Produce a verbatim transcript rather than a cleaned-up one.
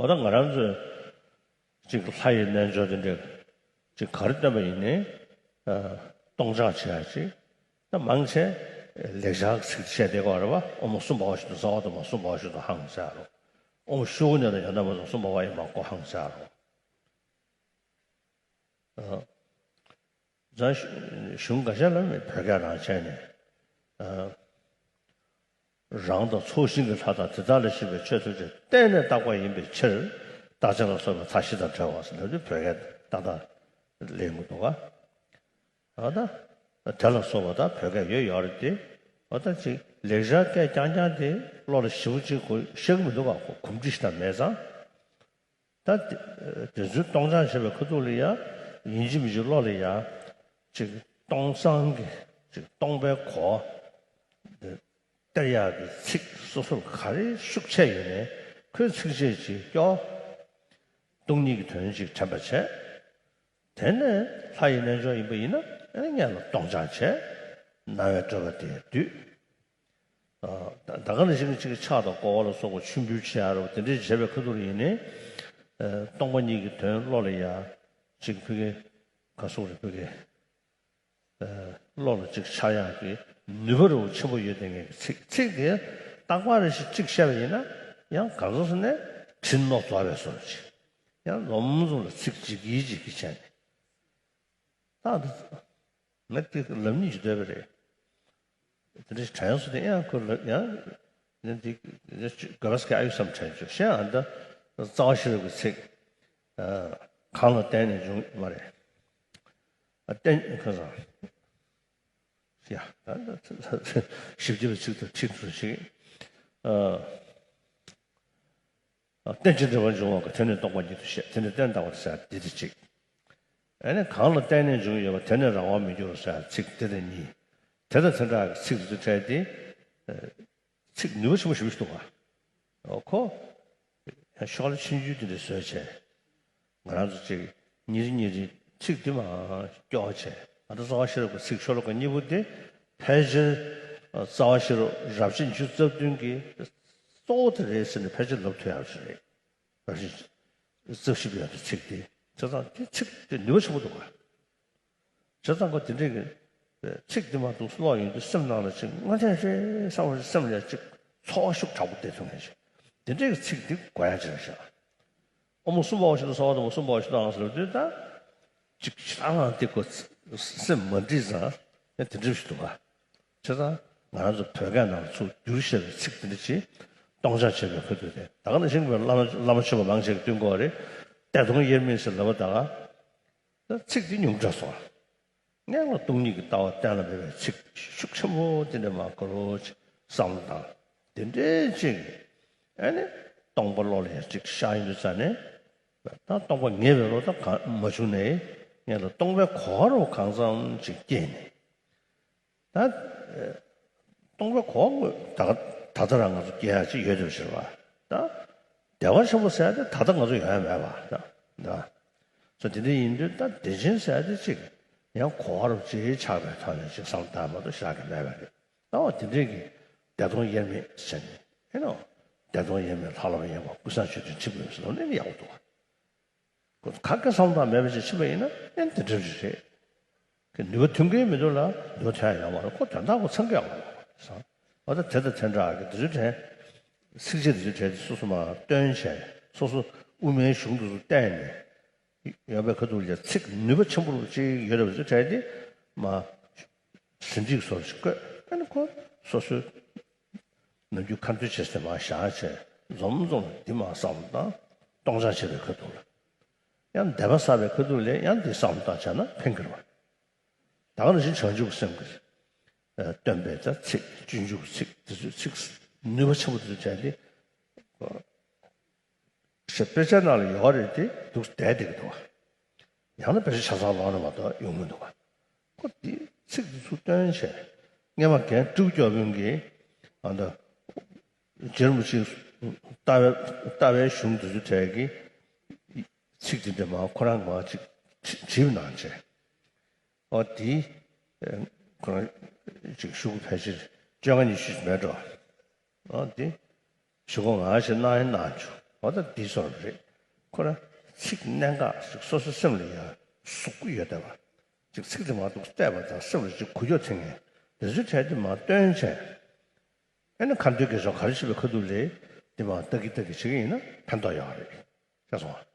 འོ་ད་ང་རང་ཚོས་ཅིག་ལྷ་ཡི་རྣལ་འབྱོར་དེ་འདྲ་ཅིག་ག་རེ་སྟོན་པ་ཡིན་ནའི་ཨ་སྟོང་འཇགས་བྱེད་ཡ་ཅིག་ད་མང་ཆེ་ལེགས་སྦྱར་གྱི་ཚིག་བཤད་བསྡད་ཀྱི་ཡོད་རེད་པ། ཨོཾ་སུ་བྷཱ་ཝ་ཤུདྡྷ་སརྦ་དྷརྨ་སུ་བྷཱ་ཝ་ཤུདྡྷ་ཧཾ་ཟེར་ཡ་རོ། ཨོཾ་ཤུ་གུ་ཎྜ་དང་ཡ་ན་མ་ཟ་སུ་བྷཱ་ཝ་ཨེ་མ་ཀོ་ཧཾ་ཟེར་ཡ་རོ། ཨ། གཞུང་འགའ་ཤས་ལ་ནི་བོད་སྐད་རང་བྱས་ནས། ཨ། རང་དང་ཚོགས་ཞིང་གི་ལྷ་དང་དེ་དག་ལ་གཤེགས་པའི་མཆོད་བསྟོད་ཅེས་གཏན་ནས་བརྟག་པ་ཡིན་པའི་ཕྱིར། རྟགས་ཅན་ལ་སོགས་པའི་མཐའ་བཞི་དང་བྲལ་བ་ཟེར་ནས་བོད་སྐད་ཏག་ཏག་ལེན་གྱི་འདུག་ག་ཨ་ད། དེ་ལ་སོགས་པ་ད་བོད་སྐད་ཡོད་ཡོད་རེད་དེ། ཨ་ད་ཅིག་ལེགས་སྦྱར་སྐད་རྐྱང་རྐྱང་དེ་བློ་ལ་ཞིབ་པོ་ཅིག་གོ་ཤེས་ཀྱི་མི་འདུག་ག་ཁོ་གོམས་འདྲིས་ཤིག་ད་མེད་ཙང་། ད་དེ་དེ་ཚོའི་སྟོང་ཆ་བྱེད་པའི་ཁ་ཐུག་ལ་ཡ། ཡིན་གཅིག་མིན་གཅིག་བློ་ལ་ཡ། ཅིག་སྟོང་སང་གི་ཅིག་སྟོང་པའི་གོ་བ་སྟེར་ཡག་གི་ཚིག་སོ་སོར་ག་རེ་ཤུགས་ཆེ་ཡོད་ནའི་ཁོའི་ཚིགས་བཅད་ཅིག་སྐྱོར། སྟོང་ཉིད་ཀྱི་དོན་ཅིག་དྲན་པ་བྱས། དེ་ནས་ལྷ་ཡི་རྣལ་འབྱོར་ཡིན་པ་ཡིན་ན་ཨ་ནི་སྔོན་ལ་སྟོང་འཇགས་བྱས། སྣང་བའི་སྤྲོས་པ་དེ་སྡུད། ད་ག་ནང་བཞིན་གཅིག་ཕྱག་དང་བསྐོར་བ་ལ་སོགས་པ་མཆོད་འབུལ་བྱེད་ཡ་རོ། དེ་འདྲའི་བྱེད་པའི་ཁ་ཐུག་ལ་ཡིན་ནའི། སྟོང་པ་ཉིད་ཀྱི་དོན་བློ་ལ་ཡ། གཅིག་ཕ་གི་ག་སོགས་རེད་ཕ་གི། བློ་ལ་གཅིག་འཆར་ཡག་གི་ནུས་པ་རུ་ཆེན་པོ་ཡོད་དེ་ངེས་ཀྱི་ཚིག་ཚིག་དེ་རྟག་པར་རེ་ཞིག་གཅིག་བཤད་པ་ཡིན་ན་ཡང་གང་ཟག་སུ་ནས་དྲིན་ནོར་རྫོགས་པའི་བཟོ་འདྲ་ཅིག་ཡང་ལོམ་ཟུང་ལ་ཚིག་ཇི་གི་ཇི་གི་བྱས་ནས། ད་འདི་ང་དེ་ལབ་ནི་ཇི་འདོད་པ་རེད། དེ་འདྲ་དྲན་སོང་དེ་ཡང་ཁོ་ལ་ཡང་ནི་འདི་དགོས་པ་སྐད་ཨ་ཡུ་བསམ་དྲན་བྱུང་ཤེས་ཨ་ད་རྩ་བ་ཤེས་རབ་ཀྱི་ཚིག་གང་ལ་བརྟེན་ནས་འབྱུང་མ་རེད། ཨ་བརྟེན་ཁ་སང་ཡ་ད་ཞིབ་ཀྱི་ཚིག་ཏུ་ཁྲིད་ཚུལ་ཞིག་རྟེན་ཅིང་འབྲེལ་བར་འབྱུང་བ་གི་དོན་ནི་སྟོང་པ་ཉིད་དུ་བཤད་དེ་ནི་རྟེན་དང་བར་ཟེར་འདི་དེ་གཅིག་ཨ་ནི་གང་ལ་བརྟེན་ནས་འབྱུང་ཡོད་པ་དེ་ནི་རང་དབང་མི་འགྱུར་ཟེར་ཚིག་དེ་དང་གཉིས། དེ་དང་དེ་འདྲ་གི་ཚིག་དེ་ཚོ་བྲལ་ཏེ། ཚིག་ནུས་པ་ཆེན་པོ་ཞེ་པོ་ཞིག་འདུག་ག་ཨོ་ཁོ། ཤོག་ལེ་ཆུང་ཆུང་དེ་འདྲ་བཟོས་བྱས། ང་རང་ཚོ་ཅིག་ཉིན་རེ་ཉིན་རེ་ཚིག་དེ་མ་སྐྱོར་བྱས་ང་ཚོ་རྩ་བ་ཤེས་རབ་ཀྱི་ཚིག་ཤོ་ལོ་ཀ་གཉིས་པོ་དེ་ཕལ་ཆེར་རྩ་བ་ཤེས་རབ་རབ་བྱེད་ཉི་ཤུ་རྩ་བདུན་གྱི་གཙོ་བོ་དེ་རེད་ཟེར་ནས་ཕལ་ཆེར་ལབ་ཐུབ་ཡག་ཞིག་རེད། རབ་བྱེད་རྩ་བཞི་པའི་ཡང་དུ་ཚིག་དེ་བྱས་ཙང་དེ་ཚིག་དེ་ནུས་པ་ཆེན་པོ་འདུག་ག་བྱས་ཙང་ཁོ་དེ་འདྲའི་གི་ཚིག་དེ་མ་གཏོགས་ཀློག་ཡོང་དུས་སེམས་ནང་ལ་ཅིག་སྔ་ལྟས་རེད་བསམ་པ་སེམས་ལ་ཅིག་ཚོར་བ་ཤུགས་དྲག་པོ་སྟེར་ཐུབ་མཁན་ཞིག་དེ་འདྲའི་གི་ཚིག་དེ་དགོས་ཡ་ཅིག་རེད་ཤག་ཨོཾ་སུ་བྷཱ་ཝ་ཤུདྡྷ་སརྦ་དྷརྨ་སུ་བྷཱ་ཝ་ཤུདྡྷ་ཧཾ་ཟེར་བ་དུས་ད་ཅིག་ཞེ་དྲག་ལངས་ཏེ་ཁོ་སེམས་མ་འགྲིག་ཙང་ཡང་དེ་འདྲ་ཞིག་འདུག་ག་བྱས་ཙང་ང་རང་ཚོ་བོད་སྐད་ནང་ལ་ཚུར་བསྒྱུར་བཤད་པའི་ཚིག་དེ་འདྲ་ཅིག་སྟོང་འཇགས་བྱེད་པའི་ཁ་ཐུག་དེ་ད་ག་ནང་བཞིན་གྱི་བླ་མ་བླ་མ་མཆོད་པ་མང་ཆེ་གི་བསྟུན་དགོས་རེད། བདེ་སྟོང་དབྱེར་མེད་ཟེར་ལབ་པ་ད་ག་ད་ཚིག་དེ་ཉུང་དྲགས་སོང་། སྔོན་ལ་སྟོང་ཉིད་ཀྱི་ལྟ་བ་གཏན་ལ་འབེབས་པའི་ཚིག་ཤུགས་ཆེན་པོ་དེ་འདྲ་མ་གོ་རོ་ཅིག་བསམ་བློ་བཏང་། དེ་འདྲའི་ཅིག་ཨ་ནི་སྟོང་པ་བློ་ལ་ཡང་ཅིག་ཤར་ཡོང་དུས་ཙ་ནས་ད་སྟོང་པ་ངེས་པའི་བློ་ད་གང་མ་བྱུང་ནའི་སྔོན་ལ་སྟོང་པའི་གོ་བ་རུ་གང་འཚམ་ཅིག་སྐྱེས་ནས། ད་སྟོང་པའི་གོ་བ་ད་ད་ལྟ་རང་ང་ཚོ་སྐྱེ་ཡག་ཅིག་ཡོད་དེ་ཕྱིར་བ་ད་བདེ་བ་ཆེན་པོ་ཟེར་ཡག་དེ་ད་ལྟ་ང་ཚོ་ཡོད་ཡ་མེད་པ་ད་ད་སོ་དེ་འདྲ་ཡིན་དུས་ད་བདེ་ཆེན་ཟེར་ཡག་དེ་ཅིག་ཡང་གོ་བ་རུ་ཅིག་ཆགས་པའི་ཐོག་ནས་ཅིག་བསམ་བློ་བཏང་མ་གཏོགས་བཞག་གི་མེད་པ་རེད། ད་བ་དེ་འདྲའི་གི་བདེ་སྟོང་དབྱེར་མེད་ཟེར་ནས་ཨེ་ནོ། བདེ་སྟོང་དབྱེར་མེད་ལྷ་ལ་ཡང་བ་ཀུན་བཟང་མཆོད་སྤྲིན་ཁྲི་འབུལ་ཟེར་ནས་ཡག་པོ་འདུག་བ། ཁ་སྐད་བསམ་བློ་མེད་པ་ཞིག་ཕྱིན་པ་ཡིན་ན་ཨེ་དེ་འདྲ་ཞིག་རེད། ཁོ་ནུས་པ་ཐོན་གྱི་མི་འདུག་ལ་ནུས་པ་ཐོན་ཡ་ཡོད་མ་རེད། ཁོ་དོན་དག་ཁོ་ཚང་གི་ཡོད་མ་རེད་བསམ། འོ་ད་དེ་དང་དེ་འདྲ་གི་དེ་ཚོའི་གྲས་ཚིགས་བཅད་དེ་ཚོའི་གྲས་དེ་སོ་སོ་མར་བཏོན་བྱས་སོ་སོ་དབུ་མའི་གཞུང་དེ་ཚོ་བསྟན་ནས་ཡོད་པའི་ཁ་ཐུག་ལ་ཚིག་ནུས་པ་ཆེན་པོ་ཅིག་ཡོད་རེད་པ་ཚོའི་གྲས་དེ་མར་ཟིན་བྲིས་བཟོ་ཞིག་བཀོད། ཨ་ནི་ཁོ་སོ་སོའི་ནམ་རྒྱུན་ཁ་འདོན་བྱེད་སའི་མར་བཞག་བྱས་འཛོམས་འཛོམས་འདི་མར་བསམ་བློ་བཏང་སྟོང་ཆ་བྱེད་པའི་ཁ་ཐུག་ལ། ཡང་བདེ་བ་བསགས་པའི་ཁ་ཐུག་ལ་ཡང་འདི་བསམ་བློ་བཏང་བྱས་ན་ཕན་གྱི་རེད་བ། ད་ག་ནང་བཞིན་བྱང་ཆུབ་ཀྱི་སེམས་ཀྱི་སྟོན་པའི་ད་ཚིག་སྤྱོད་འཇུག་གི་ཚིག་དེ་ཚོའི་ཚིག་ནུས་པ་ཆེན་པོ་དེ་ཚོ་བྱས་ཏེ། ཞེས་དཔེ་ཆའི་ནང་ལ་ཡོད་རེད་དེ་འདུག་བསྡད་བསྡད་ཀྱི་འདུག་བ། ཡང་ན་དཔེ་ཆ་ཆ་ཚང་ཀློག་ན་མ་གཏོགས་ཡོང་གི་མི་འདུག་བ། ཁོ་དེ་ཚིག་དེ་ཚུར་བཏོན་བྱས་སྔས་མ་རྒན་སྤྲུལ་སྐྱོར་དཔོན་གྱིས་ཨ་ད་རྗེ་རིན་པོ་ཆེའི་ལྟ་བའི་ལྟ་བའི་གཞུང་དེ་ཚོའི་གྲས་ཀྱི་ཚིག་དེ་འདྲ་མར་ཁོ་རང་མར་ཅིག་བྲིས་བྲིས་གནང་བྱས། ཨོ་དེ་ཁོ་རང་ཅིག་ཤོག་གུ་ཕལ་ཆེར་བཅོ་ལྔ་ཉི་ཤུ་ཞིག་མེད་འགྲོ། ཨོ་དེ་ཞུ་སྒོ་ང་ཞིག་གནང་ཡིན་གནང་བྱུང་ འོ་ད་འདི་ཚོ་རེད། ཁོ་ར་ཚིག་གནད་འགག་ཞིག་སོ་སོའི་སེམས་ལ་ཡ་ཟུག་གི་ཡོད་བསྡད་པ། ཅིག་ཚིག་དེ་མར་འདུག་བལྟས་པ་དང་སེམས་ལ་ཅིག་འགུལ་སྐྱོད་ཐེབས་མཁན་དེ་ཚོའི་གྲས་དེ་མར་བཏོན་བྱས། ཨེ་ནི་ཁ་འདོན་དགེ་སྦྱོར་ག་རེ་བྱེད་པའི་ཁ་ཐུག་ལས་དེ་མར་ལྟ་གི་ལྟ་གི་བྱེད་ཀྱི་ཡིན་ན་ཕན་ཐོགས་ཡོད་རེད། ཤེས་སོང་ང་